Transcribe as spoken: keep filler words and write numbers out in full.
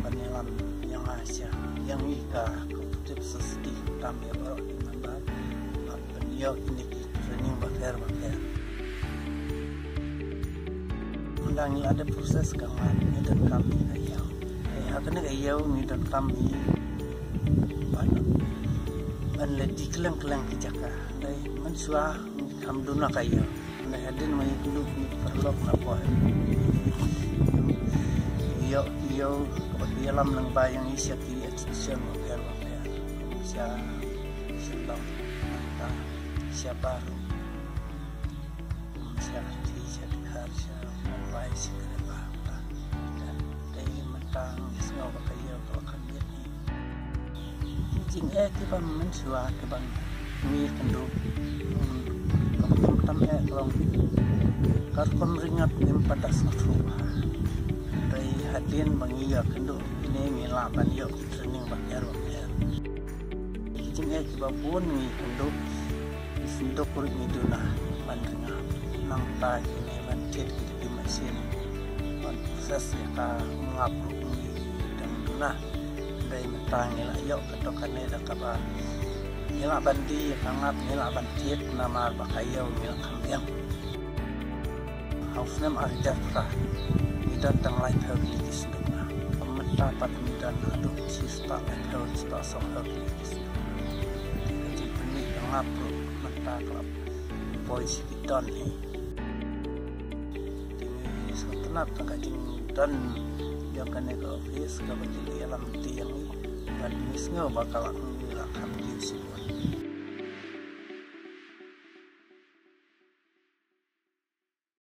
ban ïalam ïa nga sha ïa ngi ka Cooperative Society, tam ïa baroh ki member ban ïoh kine ki training bapher bapher. Ynda ngi la dep process ka ngat, ngi donkam ïa ka ïew. Eh, ha kane ka ïew ngi donkam ïa ban, ban leh dih kylleng kylleng ki jaka. Dei mynshuwa ngi kham duna ka ïew. Ngi hadien ma ngi kynduh ngi paralok na poi. Ïoh, ïoh kaba ïalam lyngba ïa ngi sha ki exhibition bapher bapher. Sha Shillong, mynta sha Baru, sha Delhi, sha Dkhar, sha Mumbai, sha Kerala. Te mynta ngi sngew ba ka ïew ka la kham biang. Ki jingeh kiba mynshuwa kiba ngi kynduh, hmm, kaba khamtam eh ka long ka rukom ringap, ngim pat da sngewthuh bha. Hynrei hadien ba ngi ïakynduh kine ngi lah ban ïoh training bapher bapher. Ki jingeh kiba bun ngi kynduh, ki synduk ruh ngi duna ban ringap. Nangta kine ban thied ki machine ban process ïa ka umngap ruh ngi dang duna. Hynrei mynta ngi la ïoh kato kane da kaba ngi lah ban die ïa ka ngap, ngi lah ban thied namar ba ka ïew ngi la kham biang. Ha u snem ar hajar phra ngi don tang laiphew tylli ki synduk ngap. Mynta pat ngi don haduh shi spah laiphew, shi spah sawphew tylli ki synduk. Ka jingpynmih ka ngap ruh mynta ka la poi shi bit don hi. Te ngi sngewtynnat na ka jingdon jong kane ka office kaba ki la ïalam lynti ïa ngi. Bad ngi sngew ba ka la, ngi la kham kiew shibun.